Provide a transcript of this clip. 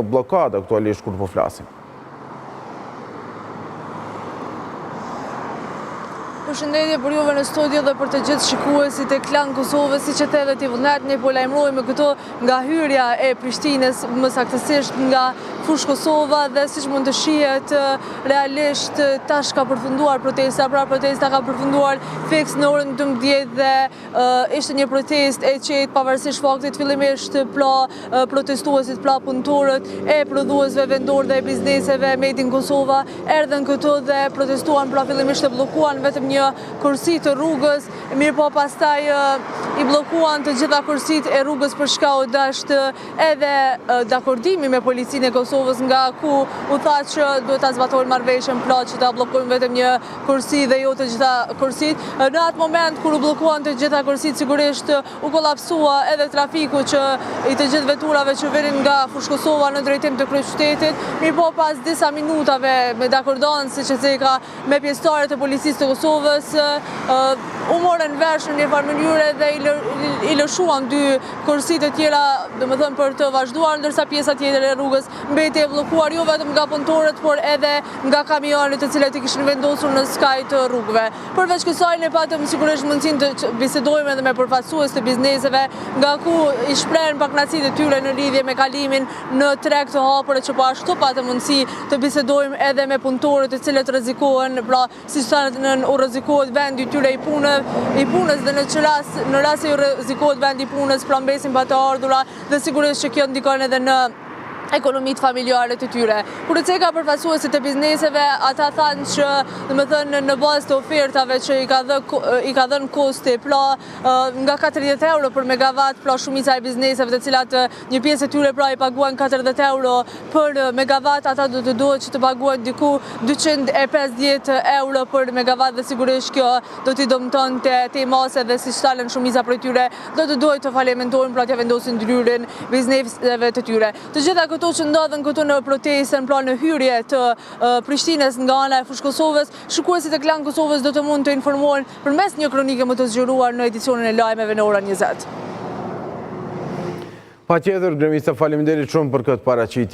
Bllokadë aktualisht kur po flasim. Përshëndetje për juve në studio dhe për të gjithë shikuesit e Klan Kosovës, siç e the edhe ti Vullnet, ne po lajmërojmë këtu nga hyrja e Prishtinës, më saktësisht nga Fushë Kosova dhe siç mund të shihet realisht tash ka përfunduar protesta, pra protesta ka përfunduar fiks në orën 12 dhe Ishte një protestë e qetë pavarësisht faktit fillimisht pra protestuesit, pra punëtorët e prodhuesve vendorë dhe bizneseve Made in Kosova erdhën këtu dhe protestuan pra fillimisht e bllokuan vetëm një korsi të rrugës, mirëpo pastaj i bllokuan të gjitha korsitë e rrugës për çka u dasht edhe dakordimi me policinë e Kosovës nga ku u tha që duhet ta zbatojnë marrëveshjen pra që ta bllokojnë vetëm një korsi dhe jo të gjitha korsitë. Në atë moment kur u bllokuan të gjitha korsitë sigurisht u kolapsua edhe trafiku që i të gjithë veturave që vinin nga Fushë Kosova në drejtim të kryeqytetit, mirëpo pas disa minutave me dakordancë siç e ceka me pjesëtarët e policisë të Kosovës, u morën vesh në një farë mënyre dhe i lëshuan dy korsi të tjera, domethënë për të vazhduar, ndërsa pjesa tjetër e rrugës mbeti e bllokuar jo vetëm nga punëtorët, por edhe nga kamionët të cilët i kishin vendosur në skaj të rrugëve. Përveç kësaj, ne patëm sigurisht mundësinë të bisedojmë edhe me përfaqësues të bizneseve, nga ku i shprehën pakënaqësitë e tyre në lidhje me kalimin në treg të hapur e që po ashtu patëm mundësi të bisedojmë edhe me punëtorët të cilët rrezikohen, pra siç thanë u rrezikohet vendi i tyre i punës, i punës dhe në që rast, në rast se ju rrezikohet vendi i punës, pra mbesin pa të ardhura dhe sigurisht që kjo ndikon edhe në ekonomitë familjare të tyre. Kur e ceka përfaqësuesit e bizneseve, ata thanë që, domethënë, në bazë të ofertave që i ka i ka dhënë KOSTT-i, pra nga 40 euro për megawatt, pra shumica e bizneseve të cilat Një pjesë e tyre pra i paguajnë 40 euro për megawatt, ata do të duhet që të paguajnë diku 250 euro për megawatt dhe sigurisht kjo do t'i dëmtonte tej mase dhe siç thanë shumica prej tyre do të duhet të falimentojnë pra t'ia vendosin dryrin bizneseve të tyre. Të gjitha këto që ndodhën këtu në protestën pra në hyrje të Prishtinës nga ana e Fushë Kosovës, shikuesit e Klan Kosovës do të mund të informohen përmes një kronike më të zgjeruar në edicionin e lajmeve në ora 20. Patjetër, Gremica, faleminderit shumë për këtë paraqitje.